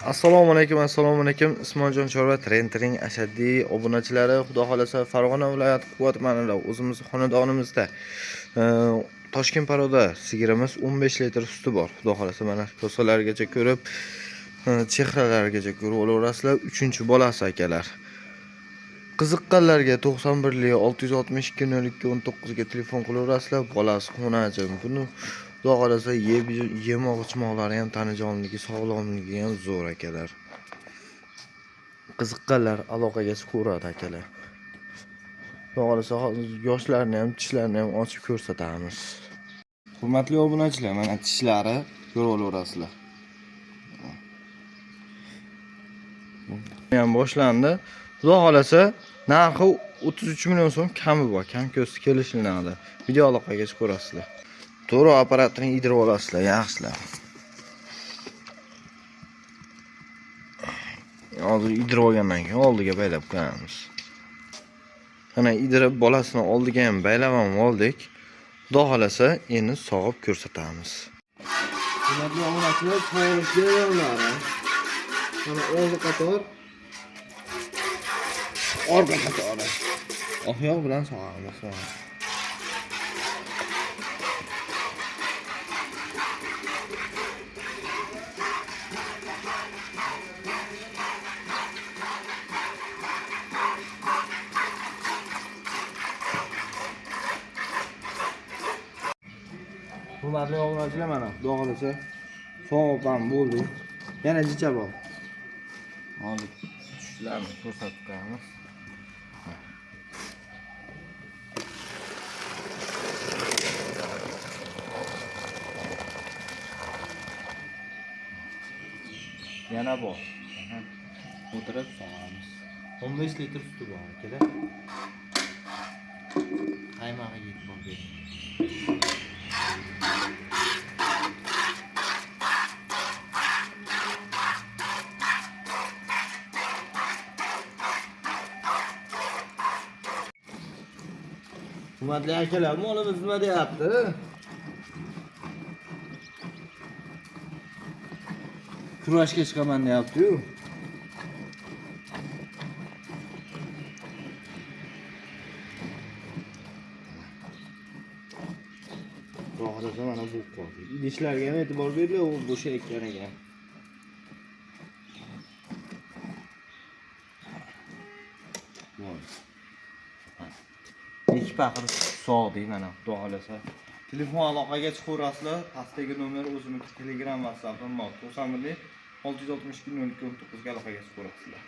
Assalomu alaykum, assalomu alaykum. Ismoiljon Chorva Trendring ashaddiy obunachilari, Xudo xolasa Farg'ona viloyati Quva tumanida o'zimiz xonadonimizda Toshkent paroda sigirimiz 15 litr suti bor. Xudo xolasa mana ko'salargacha ko'rib, chehralarigacha ko'rib olaverasizlar. 3-bolasi akalar. Qiziqqanlarga 91 662 02 19 ga telefon qilaverasizlar. Bolasi xonajim. Buni Xudo xolasa yeb yemoq ichmoqlari ham tanajonligi, sog'lomligi ham zo'r akalar. Qiziqqanlar aloqaga chiqaveradi akalar. Xudo xolasa hozir yoshlarni ham, tishlarini ham ochib ko'rsatamiz. Hurmatli obunachilar, mana tishlari ko'rib olaverasizlar. Ham boshlandi. Xudo xolasa narxi 33 million so'm kami bor. Kam ko'z kelishiladi. Video aloqaga chiqaverasizlar. To'g'ri apparatini yedirib olasizlar, yaxshilab. Hozir idirib olgandan keyin oldiga baylab qo'yamiz. Mana idirib bolasini oldiga ham baylab ham oldik. Xudo xolasa endi sog'ib ko'rsatamiz. Hurmatli obunachilar, sog'ilish jarayonlari. Mana oldi qator, orqa qatori. Oq bilan sog'amiz. Mana. Hurmatli obunachilar, mana Xudo xolasa sog'ib ham bo'ldik. Yana jicha bor. Hozir tushlarni ko'rsatib qo'yamiz. Yana bor. Aha. O'tirib sog'amiz. 15 litr suti bor akalar. Qaymog'iga e'tibor bering. Hurmatli akalar, molimiz nima deyapti? Kurashga chiqaman deyapti-yu. Xudo mana bu qoldi. Idishlarga ham e'tibor beringlar, u bo'shayotgan ekan. Voy. Ikki paxir sog'dik mana, Xudo xolasa. Telefon aloqaga chiqaverasizlar. Pastdagi nomer o'zimniki Telegram, WhatsApp'im bor. 91 662 02 19 ga aloqaga chiqaverasizlar.